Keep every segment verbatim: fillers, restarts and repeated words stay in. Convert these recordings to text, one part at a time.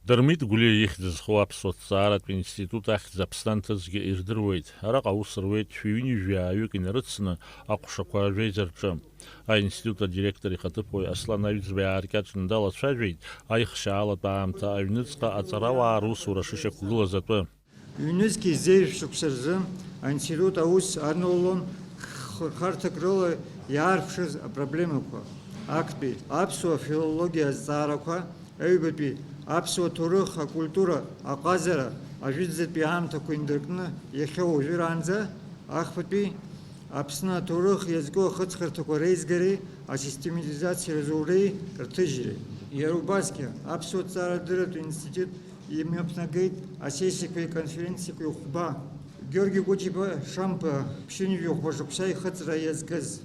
Дырмит Гәлиа ихьӡ зху аԥсуа ҭҵааратә институт ахьӡ Аԥсны анҭыҵгьы ирдыруеит. Араҟа аус руеит шәи ҩынҩажәи ааҩык инарыцны аҟәшақәа жәеиза рҿы. Аинститут адиректор ихаҭыԥуаҩ Аслан Аҩӡба иааркьаҿны далацәажәеит аихшьаалатә аамҭа аҩныҵҟа аҵарауаа русура шышьақәгылаз атәы. Ҩнызқьи зеижә шықәса рзы аинститут аус анаулон хырхарҭак рыла иаарԥшыз апроблемақәа, актәи аԥсуа филологиа азҵаарақәа, аҩбатәи аԥсуа ҭоурых, акультура, аҟазара, ажәытәӡатәи аамҭақәа индыркны иахьа уажәраанӡа, ахԥатәи Аԥсны аҭоурых иазку ахыҵхырҭақәа реизгареи асистематизациа рзуреи рҭыжьреи. Иара убасгьы, аԥсуа ҭҵаарадырратә институт имҩаԥнагеит асессиақәеи аконференциақәеи хәба. Георги Гәыџьба Шамба ԥшьынҩажәи хәба шықәса ихыҵра иазкыз,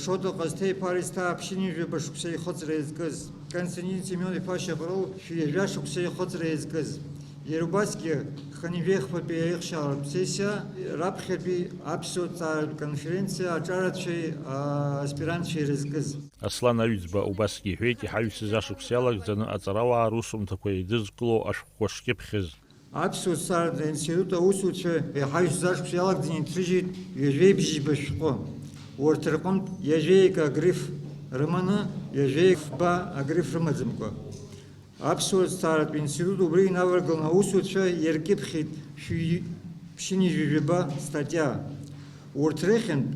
Шоҭа Ҟазҭеи-иԥа Аристаа ԥшьынҩажәаба шықәса ихыҵра иазкыз, Константин Семион-иԥа Шьаҟрыл шәи ҩажәа шықәса ихыҵра иазкыз, иара убасгьы хынҩажәи хԥатәи аихшьаалатә сессиа, раԥхьатәи аԥсуа ҭҵааратә конференциа аҿарацәеи аспирантцәеи ирызкыз. Аслан Аҩӡба убасгьы иҳәеит, иҳаҩсыз ашықәс иалагӡаны аҵарауаа русумҭақәа еидызкыло ашәҟәқәа шкьыԥхьыз. Аԥсуа ҭҵааратә институт аусуцәа иҳаҩсыз ашықәс иалагӡаны иҭрыжьит ҩажәеи бжьба шәҟәы. Урҭ рҟынтә ҩажәеи акы агриф рыманы, ҩажәеи фба агриф рымаӡамкәа. Аԥсуа ҭҵааратә институт убри инаваргаланы аусуцәа иаркьыԥхьит шәи-, ԥшьынҩажәи жәаба статиа. Урҭ рыхьынтә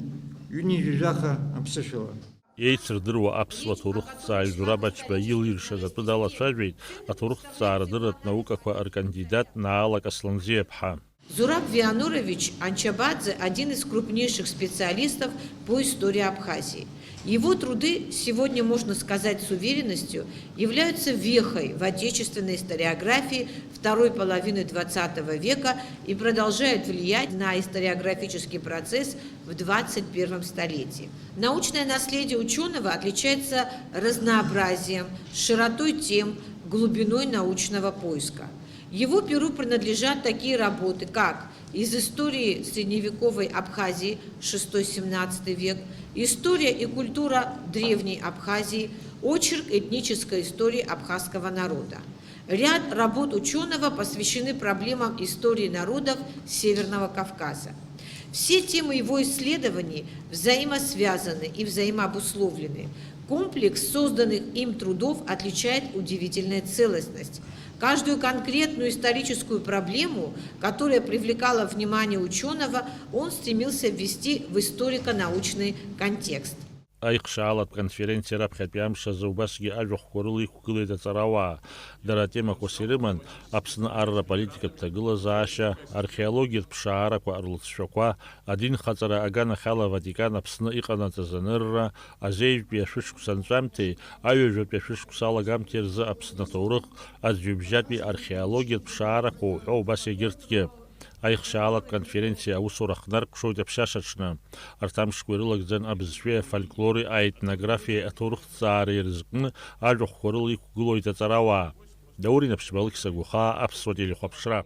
ҩынҩажәи жәаха аԥсышәала. Еицырдыруа аԥсуа ҭоурыхҭҵааҩ Зураб Ачба илиршаз атәы далацәажәеит аҭоурыхҭҵаарадырратә наукақәа ркандидат Наала Касланӡиаԥҳа. Зураб Вианорович Анчабадзе — один из крупнейших специалистов по истории Абхазии. Его труды, сегодня можно сказать с уверенностью, являются вехой в отечественной историографии второй половины двадцатого века и продолжают влиять на историографический процесс в двадцать первом столетии. Научное наследие учёного отличается разнообразием, широтой тем, глубиной научного поиска. Его перу принадлежат такие работы, как «Из истории средневековой Абхазии, шестой-семнадцатый век», «История и культура древней Абхазии», «Очерк этнической истории абхазского народа». Ряд работ учёного посвящены проблемам истории народов Северного Кавказа. Все темы его исследований взаимосвязаны и взаимообусловлены. Комплекс созданных им трудов отличает удивительная целостность. Каждую конкретную историческую проблему, которая привлекала внимание учёного, он стремился ввести в историко-научный контекст. Аихшьаалатә конференциа раԥхьатәи амш азы убасгьы ажәахәқәа рыла иқәгылеит аҵарауаа. Дара атемақәас ирыман Аԥсны арра политикатә ҭагылазаашьа, археологиатә ԥшаарақәа рлыҵшәақәа, адинхаҵара аганахьала Ватикан Аԥсны иҟанаҵаз анырра, азеижәтәи ашәышықәса анҵәамҭеи аҩажәатәи ашәышықәса алагамҭеи рзы Аԥсны аҭоурых, аӡҩыбжьатәи археологиатә ԥшаарақәа уҳәа убас егьырҭгьы. Аихшьаалатә конференциа аусура хнаркәшоит аԥшьашаҽны. Арҭ амшқәа ирылагӡан абызшәеи афольклори, аетнографиеи аҭоурыхҭҵаареи рызкны ажәахәқәа рыла иқәгылоит аҵарауаа. Даур Инаԥшьба, Алықьса Гәахаа, Аԥсуа телехәаԥшра.